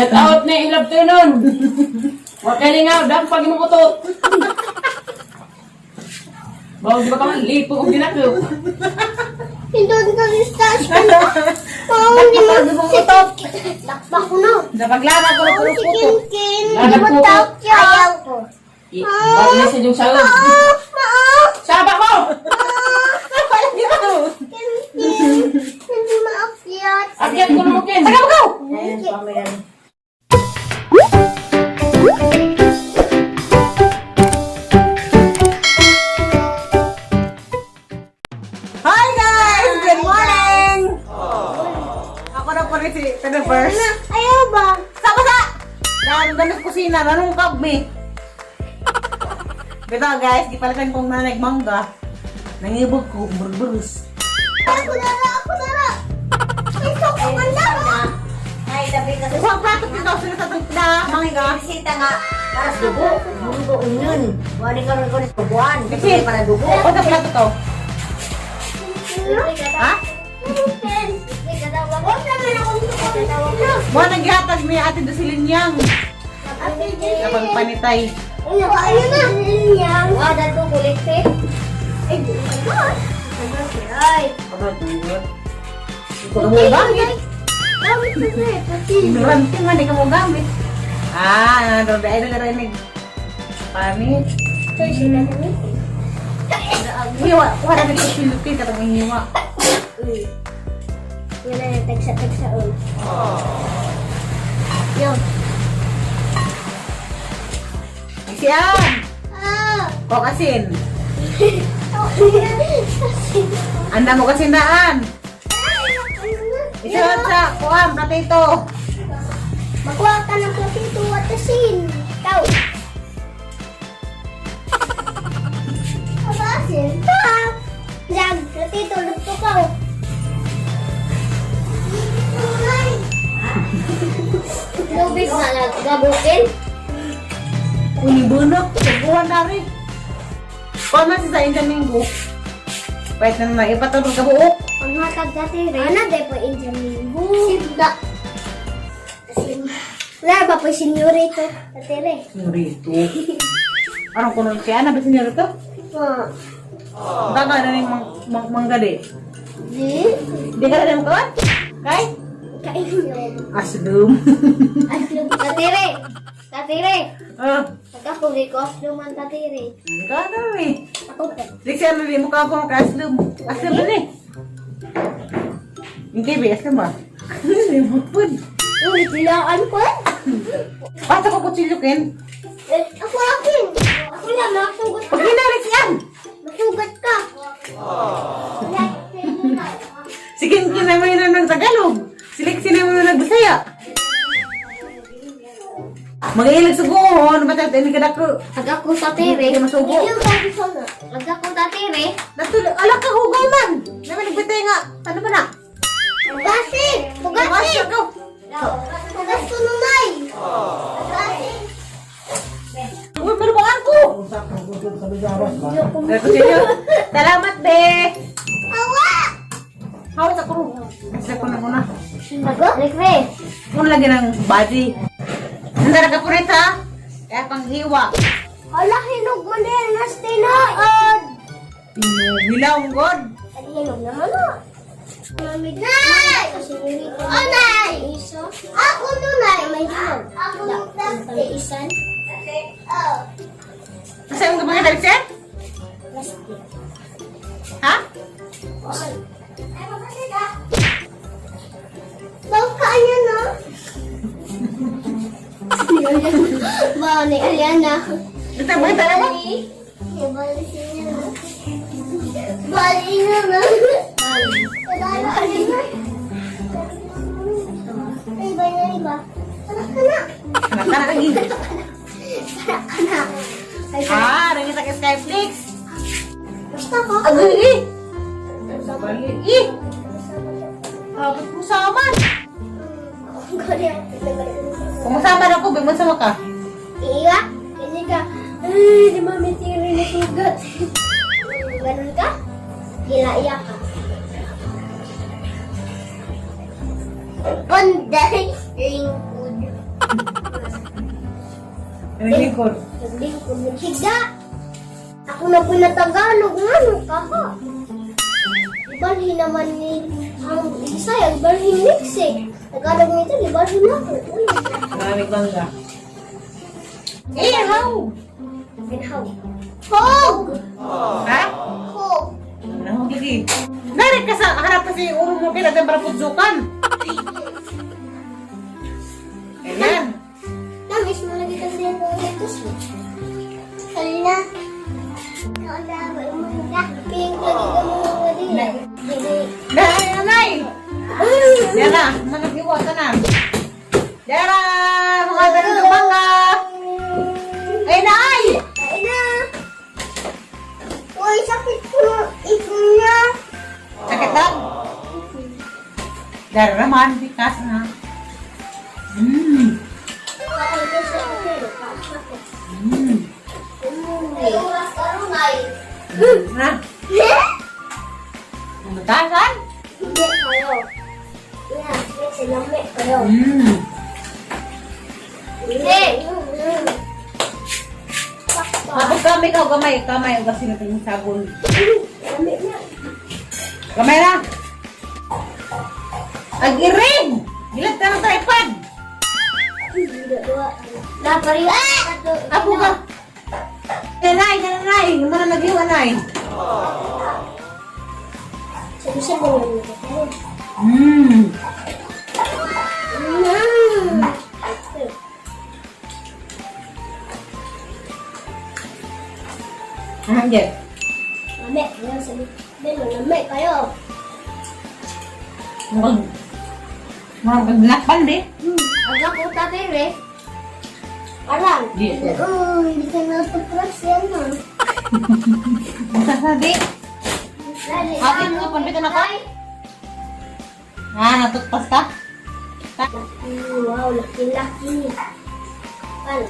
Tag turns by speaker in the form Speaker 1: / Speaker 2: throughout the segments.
Speaker 1: Shout out ni Ilab Tunon. Wa kay lingaw, dam pag imong utot. Bawag di ba ka man lipo og ginako.
Speaker 2: Hindot na stars ko na. Oh, hindi mo.
Speaker 3: Utot.
Speaker 2: Lakpa ko na.
Speaker 3: Napaglama ko ng
Speaker 2: Oh, si
Speaker 3: puto.
Speaker 2: Kinkin.
Speaker 1: Ah,
Speaker 2: Hindi mo
Speaker 1: nagputo.
Speaker 2: tawag siya. Ayaw ko.
Speaker 1: Bawag na sa iyong salon.
Speaker 2: Ah, maa.
Speaker 1: Saba mo!
Speaker 2: Kinkin. Hindi maakyat.
Speaker 1: Akyat ko na mo, Ken.
Speaker 3: Taga mo go! Hi guys! Good morning! Ako na po rin si Tenefers.
Speaker 2: Ayaw ba?
Speaker 3: Sama sa! Nandun sa kusina, nanong kami. Bitaw guys, di pala kong nanay mangga. Nangibog ko, burburus.
Speaker 2: Ako na ako na. Ito ko man na.
Speaker 4: Ay, tabi ka sa
Speaker 3: Kuha ang plato dito, sila sa na mangga.
Speaker 4: bisita nga. Para sa dugo. Dugo yun. Wala ka rin ko sa duguan.
Speaker 3: Kasi,
Speaker 4: para dugo.
Speaker 3: O sa plato to. Ha? Mo nang gihatag ni Ate Dusilin yang kapag panitay.
Speaker 2: Ayun na.
Speaker 4: Wala to kulit eh.
Speaker 2: Ay, ay.
Speaker 3: Ito mo gamit.
Speaker 2: Gamit na siya eh, pati.
Speaker 3: Ignorante nga, di ka mo gamit. Ah, ano, dahil na rinig. Panit.
Speaker 2: Sorry, sila na ni.
Speaker 3: Hiwa, kuha na dito silukin, katong hiwa.
Speaker 2: Wala na, tagsa-tagsa on. Yo.
Speaker 3: Siyan!
Speaker 2: Ah!
Speaker 3: Kokasin. Anda mo kasi naan. Isa sa kuha, platito.
Speaker 2: Makuha ka ng platito at asin. Ikaw. Aba, asin? Pa! Jag, platito, luto ka. oh.
Speaker 4: Lubis na nagabukin.
Speaker 3: Kuning bunok, kuha na rin. Kuha na si sa Indian Minggo. Pwede na na, ipatulog ka buok.
Speaker 2: Panghatag dati rin. Ana, di po Indian Minggo. Sinda. Sin. Wala ba po senyorito? Dati rin.
Speaker 3: Senyorito. Anong kuno siya? Ano ba senyorito?
Speaker 2: Ah.
Speaker 3: Baka na rin mangga di.
Speaker 2: Di?
Speaker 3: Di ka na rin makawan? Kay?
Speaker 2: Kain.
Speaker 3: Aslum.
Speaker 2: Aslum. Dati rin. Dati rin.
Speaker 3: Ah,
Speaker 2: Pagkapugi ko, aslum ang dati rin.
Speaker 3: ka na rin.
Speaker 2: Ako pa.
Speaker 3: Di siya na rin mukha ko ka aslum. Aslum na rin. Hindi ba? Aslum ba? Limot po.
Speaker 2: Uy, tilaan ko eh.
Speaker 3: Basta ko kutsilyo, Ken.
Speaker 2: Eh, ako akin. Ako lang, masugat
Speaker 3: Pag
Speaker 2: ka.
Speaker 3: hinarik siyan.
Speaker 2: Masugat ka.
Speaker 3: Sige, kinamay na ng Tagalog. Sila sinamay na ng Bisaya. Mag-iilag sa buo, ano ba tayo? Hindi ka dako.
Speaker 4: Pag ako sa tere.
Speaker 3: Hindi masugo.
Speaker 4: Pag ako sa tere.
Speaker 3: Natuloy, ala ka hugaw man. Naman nagbitay nga. Ano ba na?
Speaker 2: Pugasi! Pugasi!
Speaker 3: Pugasi ko.
Speaker 2: Pugas ko nunay! Pugasi!
Speaker 3: Uy, malubangan ko. Kutsilyo. Salamat, be.
Speaker 2: Awa!
Speaker 3: Hawa sa kuro. Sa ko na muna.
Speaker 2: Bago?
Speaker 4: Rekre.
Speaker 3: Kung lagi ng body. Nandara ka po rin, ha? Kaya panghiwa.
Speaker 2: Ala, hinog mo na yan. Nas tinaod!
Speaker 3: Hilaw, God.
Speaker 2: Ay, hinog naman ah. Mami, Nay! Oh, Nay! Ako nunay! May hinog. Ako nunay. Isan? Oh.
Speaker 3: Asa yung mga dali, sir?
Speaker 2: Plastic.
Speaker 3: Ha?
Speaker 2: Bangka niya, no? Bali, Ariana.
Speaker 3: Ito mga dali mo?
Speaker 2: Bali, siya, no? Bali na, no? Bali. Bali na. Ay, bali na iba. Anak ka na.
Speaker 3: Anak ka na lagi.
Speaker 2: Anak ka na. Ay,
Speaker 3: Ah, nangita ka Skyflix.
Speaker 2: basta ko.
Speaker 3: Agay, eh. Eh. Dapat mo saman. Kung masama na ako, bimon sama ka.
Speaker 2: Iya, kasi ka, ay, di mami tiri na sugat. Ganun ka? Gila iya ka. Panday lingkod.
Speaker 3: Naglingkod.
Speaker 2: Naglingkod, naghigda. Ako na po na Tagalog, nga no, kaka. Ibalhin naman ni ang Bisaya, ibalhin mix eh. Tagalog nito, ibalhin ako. Uy,
Speaker 3: Maraming bangga. Eh, how?
Speaker 2: Ginhaw. Hog!
Speaker 3: Ha?
Speaker 2: Hog!
Speaker 3: Nahog lagi. Nari ka sa harap kasi yung ulo mo kailangan para pudzukan. Ayan.
Speaker 2: Tamis mo lagi kasi ang dito. Hala. Wala, wala. Pink lagi ka mo mga din. Dili.
Speaker 3: Nay, nanay! Dara, mga hiwa ka na. Dara, mga ganito bangga. Ay, nay!
Speaker 2: Ay na. Uy, sakit ko. Ito na.
Speaker 3: Sakit lang. Dara naman, bikas na.
Speaker 2: Ay, oras ka ron ay.
Speaker 3: Na, matasan?
Speaker 2: Hindi kayo. Yeah, silami kayo. Hindi.
Speaker 3: Tapos kami ka, gamay, kamay, o kasi natin yung sabon.
Speaker 2: Lami na.
Speaker 3: Gamay na! Agiring! Gilat ka ng tripod!
Speaker 2: Napariwa.
Speaker 3: Apo ka! Nanay, nanay! Yung mga nagliw, anay!
Speaker 2: Sabi-sabi mo na kayo.
Speaker 3: Ano, Jeff?
Speaker 2: Lami kayo. Sabi, Belo, lami kayo.
Speaker 3: Mukhang... Mukhang paglakpan, di?
Speaker 2: Aga ko tatire. Parang.
Speaker 3: Di.
Speaker 2: Oo, hindi ka natupras yan ha.
Speaker 3: Basta di. Akin mo, panbita na ka? Ah, natutpas ka?
Speaker 2: Laki, wow, laki-laki. Paano?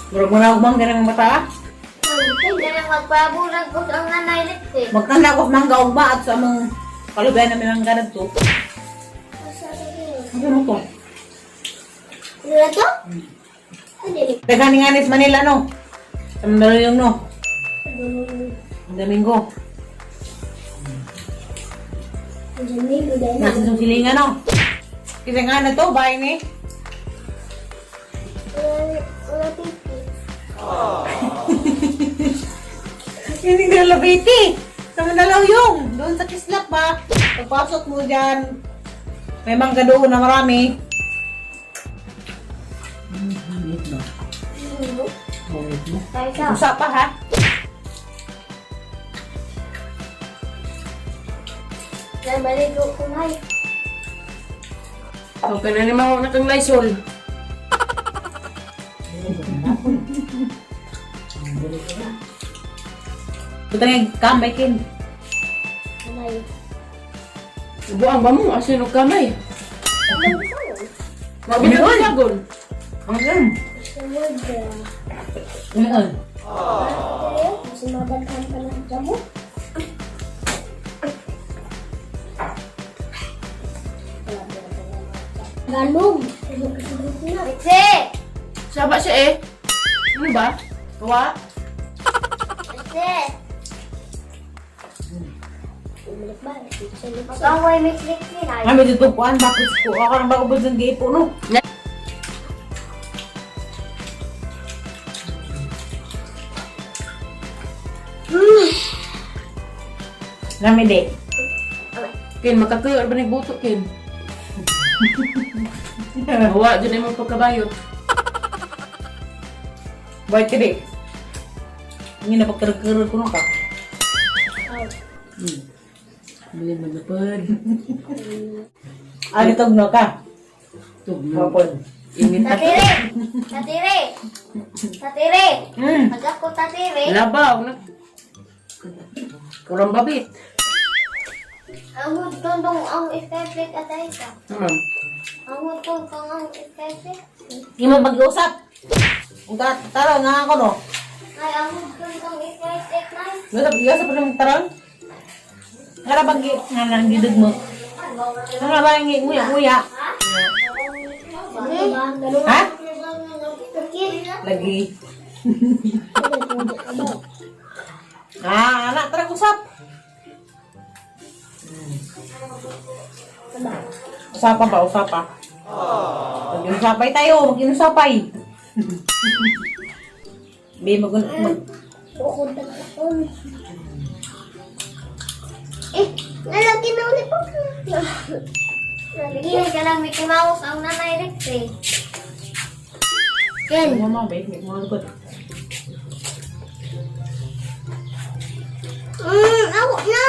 Speaker 3: Murag mo na ako bang ganang mata? Ah?
Speaker 2: Hindi na magpaburag ko ang nanay eh.
Speaker 3: Magtanda ko mangga og ba at sa among kalubayan na may mangga na to. Ano mo to?
Speaker 2: Ano na to? Ano yun?
Speaker 3: Daghan nga ni Manila no. Sa Mandaluyong no. Ang Domingo. Nasa itong silingan no. Kasi nga na to, bahay ni. Hindi na labiti. Sa Mandaluyong. Doon sa Kislap ba? Pagpasok mo dyan, may mangga doon na marami. Usa pa ha?
Speaker 1: Okay na naman ako na kang Lysol.
Speaker 3: Butang yung kamay kin.
Speaker 1: Buang ba mo? Asin og kamay. Mabili ko sagon.
Speaker 3: Ang yan. Ngayon.
Speaker 2: Galog. Itse!
Speaker 1: Saba siya eh. Ano ba? Kawa?
Speaker 2: Itse! Mag-away mix mix nila.
Speaker 3: Kami dito kuan bakit ko ako nang bago ba dyan gipo no. Lami di.
Speaker 1: Kin, makakayo ba ni buto, Kin? Hawa, dyan ay mong pagkabayot.
Speaker 3: Boy kiri. Hindi na pagkarag-karag ko no ka.
Speaker 1: Bili mo na pod.
Speaker 3: Ano tog no ka?
Speaker 1: Tugno.
Speaker 3: Wapon.
Speaker 1: Ingit na.
Speaker 2: Tatire! Tatire! Tatire! Pag ako tatire,
Speaker 1: Labaw na. Kurang babit.
Speaker 2: ang tundong ang effect at ay ka. Ang tundong ang effect.
Speaker 3: Hindi mo mag-usap. Ang taro nga ako no.
Speaker 2: Ay, ang tundong effect na.
Speaker 3: Usap, usap pa ng tarong. Nga bang nga nang gidug mo? Nga ba ang nguya nguya? Ha? Lagi. Ah, anak, tara usap. Usapan ba? Usapa. Mag-inusapay tayo. Mag-inusapay. Be, mag.
Speaker 2: Bukod na ako. Eh, nalagyan na ulit po. Lagi ka lang Mickey Mouse ang nanay Rex eh. Ken.
Speaker 3: Mama, be, may mga likod.
Speaker 2: Ako na.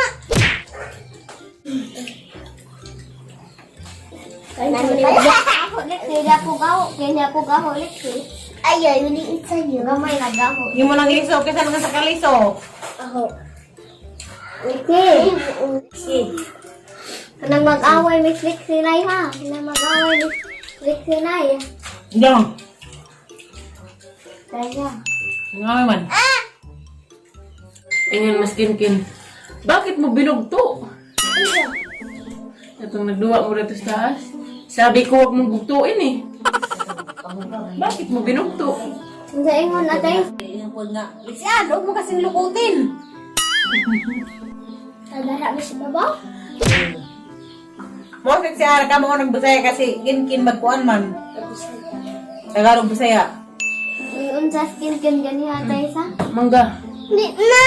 Speaker 2: Ay, ay, uliit sa'yo. Gamay na gaho.
Speaker 3: Yung mo nang liso, kaysa naman sa kaliso.
Speaker 2: Ako. Okay. Si. Kanang mag-away, Miss Lixie Nay, ha? Kanang mag-away, Miss Lixie Nay.
Speaker 3: Diyan.
Speaker 2: Kaya.
Speaker 3: Nga man.
Speaker 1: Ingon mas kinkin. Bakit mo binugto? Itong nagduwa mo rito sa taas. Sabi ko huwag mong bugtuin eh. Bakit mo binugto?
Speaker 2: Sa ingon na tayo.
Speaker 3: Huwag nga. Lixian, huwag mo kasing lukutin.
Speaker 2: Tagara mo si Baba?
Speaker 3: Mo si Ara ka mo nang Bisaya kasi ginkin magkuan man. Tagalog Bisaya.
Speaker 2: Unsa skin kin ganiha tayo sa?
Speaker 1: Mangga.
Speaker 2: Di na!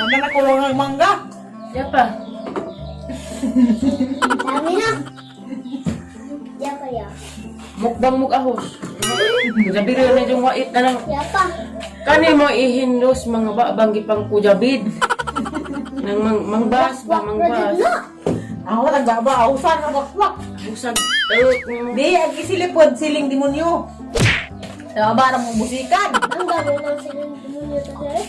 Speaker 3: Wala na kulong ng mangga.
Speaker 1: Diyan pa.
Speaker 2: Dami na. Ya pa ya.
Speaker 1: Mukbang mukahos. Kujabi rin na yung wait na lang.
Speaker 2: Ya pa.
Speaker 1: Kani mo ihinlos mga babang gipang kujabid. Nang mangbas ba mangbas.
Speaker 2: Na!
Speaker 3: Ako nagbaba, usan ang wakwak.
Speaker 1: Usag.
Speaker 3: Di, ang isilipod, siling demonyo. Sa baba ng busikan.
Speaker 2: Ang gagawin ng siling demonyo to sir?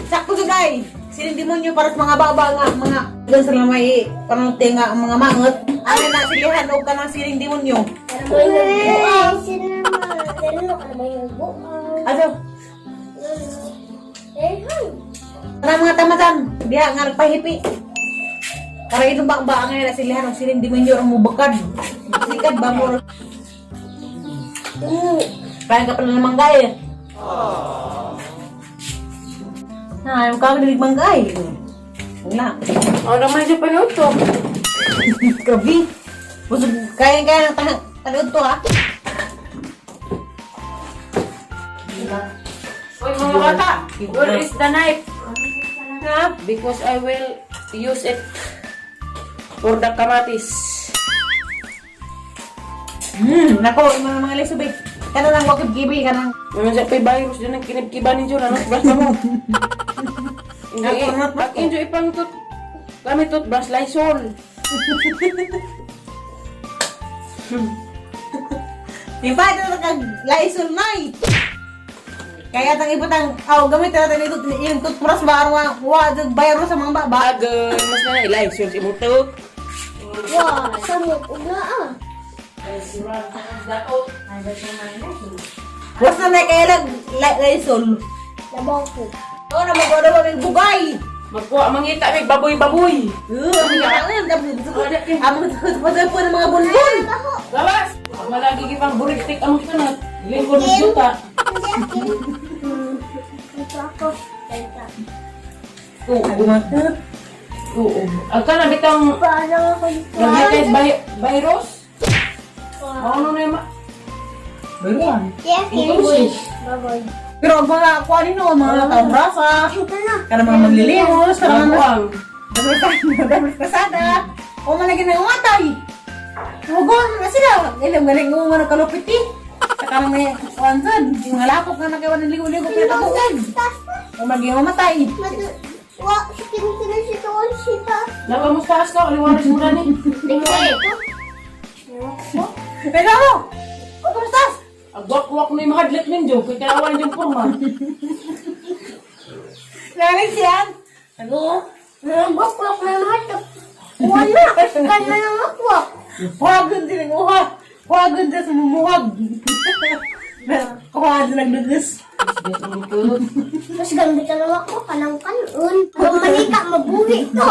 Speaker 3: Sakto sa day. Siling demonyo para sa mga baba nga, mga doon sa lamay, panunti nga ang mga mangot. Ano na silihan o kanang siling demonyo.
Speaker 2: Ay, sinama. Pero ano ba yung buang?
Speaker 3: Ano?
Speaker 2: Eh, hay.
Speaker 3: Kanang mga tamatan, diha nga nagpahipi. Para itong bakba nga na silihan o siling demonyo ang mubakad. Busikan ba mo? Kaya ka pala ng mangga eh. Na, yung kakalig mangga eh. Wala.
Speaker 1: Ano naman siya panuto?
Speaker 3: Grabe. Busog, kaya-kaya ng tanood to ha.
Speaker 1: Hoy mga bata, where is the knife?
Speaker 3: Ha?
Speaker 1: Because I will use it for the kamatis.
Speaker 3: Nako, yung mga liso ba? Kana lang wakib gibi, kanang
Speaker 1: Mga sa pay virus dyan ang kinibkiba ninyo na brush na mo. Enjoy, pag enjoy pang tut, kami toothbrush Lysol.
Speaker 3: Di ba, ito na kag Lysol nay. Kaya tang ibutang, aw, gamit na natin ito, yung toothbrush ba, arwa, wa, virus sa mga baba.
Speaker 1: Bagay, mas na Lysol si ibutok.
Speaker 2: Wah, samot ugla ah.
Speaker 3: Basta na kaya lang, Lysol.
Speaker 2: Labaw ko.
Speaker 3: Oo, na mag-order ba, may bugay.
Speaker 1: Magkuha, mangita, may baboy-baboy.
Speaker 3: Oo, ang ang mga po ng mga bunbun.
Speaker 1: Gawas! Malagi gipang buriktik ang kanat. Lingkod ng juta.
Speaker 2: Hindi akin. Ito ako. Ito.
Speaker 1: Oo. Oo. Ang kana bitang
Speaker 2: Paano ako dito?
Speaker 1: naghitay virus. Ano na yung ma...
Speaker 3: Bayroan.
Speaker 2: Yeah,
Speaker 1: English.
Speaker 2: Baboy.
Speaker 3: Pero ang mga kuha nino, mga taong rasa,
Speaker 2: Ito na.
Speaker 3: kana mga maglilimos, kana mga
Speaker 1: Buang.
Speaker 3: Dapat kasada. O malagi na umatay. Hugon na sila. Ilang galing mo nga nagkalupit eh. Saka nang may kuwansan. Yung mga lakop nga nagawa ng ligo-ligo pinatabuan. O maging umatay.
Speaker 2: Wa, sikin sila si tuon sita.
Speaker 1: Napa mo taas ka, liwaras mo na ni.
Speaker 2: Ito.
Speaker 3: Pero mo! O kumustas?
Speaker 1: Agwak-wak na yung mahadlit ninyo, kaya kailangan yung forma.
Speaker 3: Nalig siyan. Ano?
Speaker 2: Wakwak na lahat. Wala. Kan na ng wakwak.
Speaker 3: Huwagon din ang uha. Huwagon din sa mumuhag. Kuha din ang dugus.
Speaker 2: Mas gambit ang wakwak. Kanang kanon. Kung manika, mabuo. Uwi ka.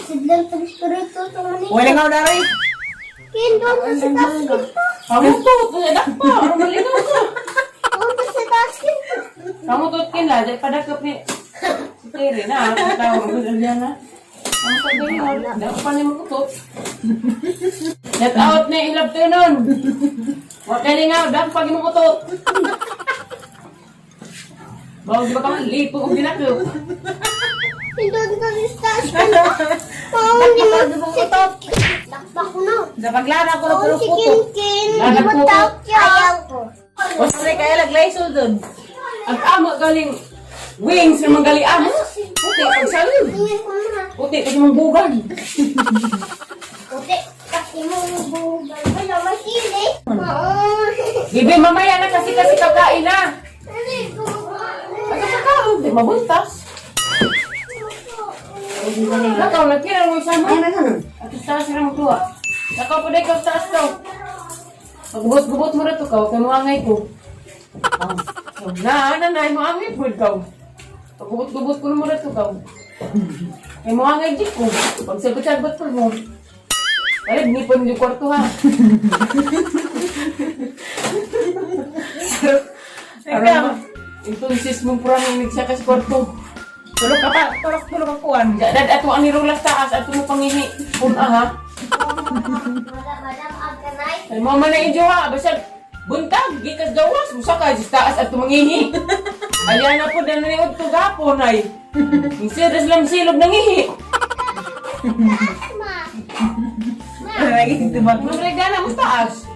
Speaker 2: Sidlan pag spirito sa manito.
Speaker 3: Wala nga dari.
Speaker 2: Kindon na sa taas kita.
Speaker 1: Kamutot, dakpa, aron malingaw ka.
Speaker 2: Punta sa taas kita.
Speaker 1: Kamutot kinla, dahil padakop ni si Terry na, ang tawag ko dyan na. Ang sabi niyo, dakpa ni mo utot. Shout out ni Ilab Tenon. Wa kay lingaw, dakpa gi mong utot. Bawag ba ka man, lipo kong ginakop.
Speaker 2: Kindon ka sa taas kita. Maon ni mo si Dakpa ko na.
Speaker 3: Sa paglana ko na
Speaker 2: Maon
Speaker 3: puro
Speaker 2: si
Speaker 3: puto.
Speaker 2: Kinkin.
Speaker 1: Lana
Speaker 2: Di ba
Speaker 1: puto.
Speaker 2: tawag siya? Ayaw ko.
Speaker 3: Basta kaya laglaysol dun.
Speaker 1: Ang amo galing wings naman gali amo. Puti pag salud.
Speaker 2: Tingin ko na.
Speaker 1: Puti pag mong bugan.
Speaker 2: Puti. Kasi mong bugal. Wala masili. Maon.
Speaker 1: Bibi, mamaya na kasi kasi kakain na.
Speaker 2: Ano
Speaker 1: Ay, kakaon, di mabuntas. Nakaw, nagkira mo isa mo.
Speaker 4: Ay, may ganun.
Speaker 1: At sa taas na mo tuwa. Nakaw po dahil sa taas daw. Pagbubot-gubot mo rito kaw, kay muangay ko. Oh, na, na, na, muangay po ikaw. Pagbubot-gubot ko mo rito kaw. Kay muangay di ko. Pagsagot-sagot po mo. Alib, nipon yung kwarto ha. Aron, entonces mong purang nagsakas kwarto.
Speaker 3: Tulog ka pa, tulog tulog ang kuwan.
Speaker 1: Dad, ato ang nirulas taas, ato mo pangihi. Pun aha.
Speaker 2: Madam, agkanay.
Speaker 1: Ay, mo man na injo ha, basta buntag, gikas gawas, musa ka, sa taas ato mangihi. Ayan na po, na niod to gapon ay. Instead, lang silog nangihi.
Speaker 2: Ma.
Speaker 3: Lagi tubag.
Speaker 1: Mga na mo taas.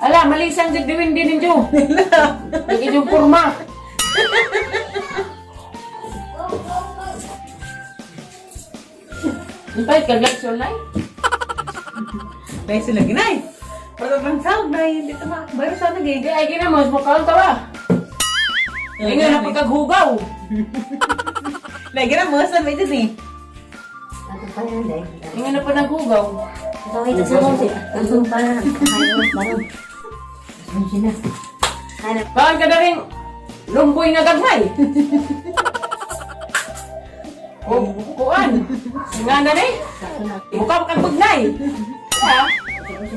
Speaker 1: Ala, malisang digdiwin din ninyo. Lagi yung kurma.
Speaker 2: Go, go, go.
Speaker 1: Impahit ka, Glaxon, nay?
Speaker 3: Laysol lagi nay. Pero pang sahog nay, dito ma. Bayro sana gay.
Speaker 1: Hindi, ay ginamos, mukhang ka ba? Hindi nga na pagkaghugaw.
Speaker 3: Lagi na mo sa may din eh.
Speaker 4: Ato pa yan, dahil.
Speaker 1: Hindi nga na pa naghugaw.
Speaker 4: Ito, ito sa mga. Ito pa na. Ayaw, barong. Sige na. Ay, na.
Speaker 1: Baan ka na rin lumboy nga gagmay. O, kuan. Nga na rin. Mukha pa kang bugnay. Ha?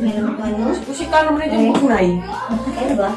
Speaker 4: Meron pa, no?
Speaker 1: Kusi ka naman rin yung bugnay.
Speaker 4: Kaya ba?